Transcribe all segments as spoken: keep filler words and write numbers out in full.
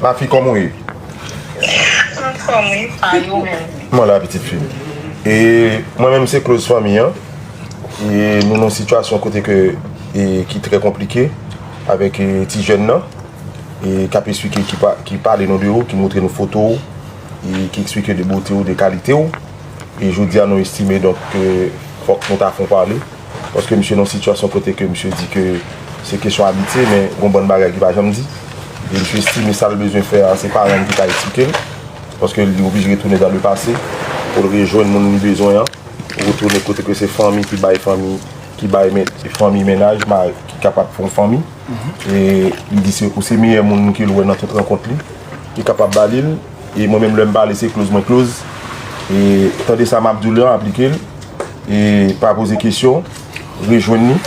Mafi, kòman w ye? Anfòm, wi, pa yo menm. Mwen la, pitit fi m. E mwen menm, se Close Fanmi an. E nou nan sitiyasyon kote ke, e, ki trè konplike avèk, e, ti jèn nan, e k ap esplike, ki pa, ki pale nou de ou, ki montre nou foto ou, e ki eksplike de bote ou, de kalite ou. E jodi a, nou estime, donk, ke fòk nou ta fè yon pale. Paske misye nan yon sitiyasyon kote ke misye di ke se kesyon amitye, men gon bann bagay ki pa janm di. E misye estime sa l bezwen fè a, se paran l ki ka eksplike l. Paske li oblije retounen dan le pase pou l rejwenn moun li bezwen an. Retounen kote ke se fanmi ki bay fanmi, ki bay men, fanmi mennaj, ma-, ki kapab fè yon fanmi. E li di se, ou se meyè moun ke l wè nan tout rankont li, ki kapab ba li l. E mwen menm, lè m pale, se close mwen close. E tande sa m ap di w la, aplike l. E pa poze kesyon, rejwenn li.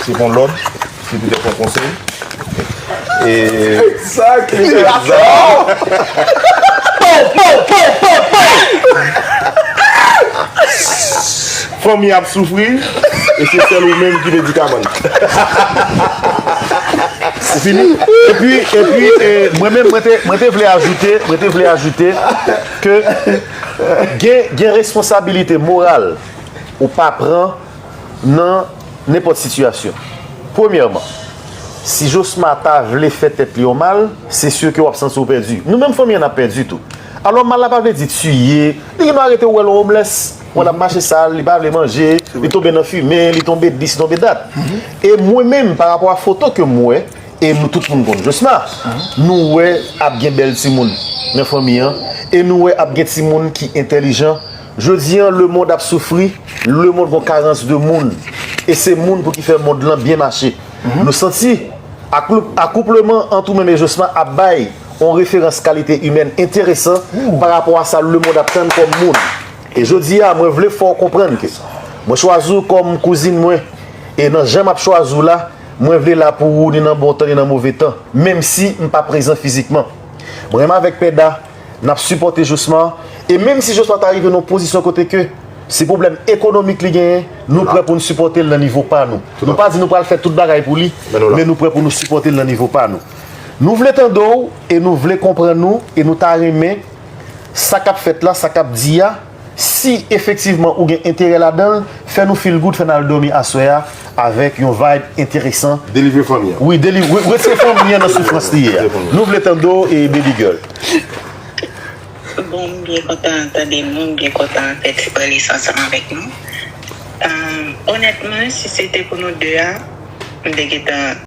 Se pa yon lòd, se petèt yon konsèy. E sa ki fanmi ap soufri, e se sèl ou menm ki medikaman. Ou fini? Epi, epi, e, mwen menm, mwen te, mwen te vle ajoute, mwen te vle ajoute ke gen, gen responsabilite moral ou pa pran nan nenpòt sitiyasyon. Premyèman, si Josma ta vle fè tèt li yon mal, se si ke w ap santi w pèdi. Nou menm fanmi an ap pèdi tou. Alò, mal la pa vle di tiye. Li gen dwa rete, ou wè l yon homeless, wè l ap mache sal, li pa vle manje, li tonbe nan fimen, li tonbe dis, li tonbe dat. E mwen menm, pa rapò a foto ke m wè, e nou tout moun konn Josma, nou wè ap gen bèl timoun nan fanmi an, e nou wè ap gen timoun ki entèlijan. Jodi an, lemonn ap soufri, lemonn gon karans de moun. E se moun pou ki fè mond lan byen mache. Nou santi akoup-, akoupleman ant ou menm e Josma ap bay yon referans kalite imèn enteresan pa rapò a sa lemonn ap tann kòm moun. E jodi a, mwen vle fè w konprann ke mwen chwazi w kòm kouzin mwen, e nan jan m ap chwazi w la, mwen vle la pou ou ni nan bon tan ni nan move tan, menm si m pa prezan fizikman. Mwen menm avèk Pèda, n ap sipòte Josma, e menm si Josma ta rive nan yon pozisyon kote ke se pwoblèm ekonomik li genyen, nou prè pou n sipòte l nan nivo pa nou. Nou pa di nou pral fè tout bagay pou li, men nou prè pou nou sipòte l nan nivo pa nou. Nou vle tande w e nou vle konprann ou e nou ta renmen sa k ap fèt la, sa k ap di a, si efektivman ou gen enterè ladan l, fè nou feel good, fè n al dòmi aswè a avèk yon vibe enteresan. Delivre fanmi an. Wi, delivre, retire fanmi an nan soufrans li ye a. Nou vle tande w e baby girl. Bon, m byen kontan tande nou, m byen kontan fè ti pale sa ansanm avèk nou. Ahn, onètman, si se te pou nou de a, m te gentan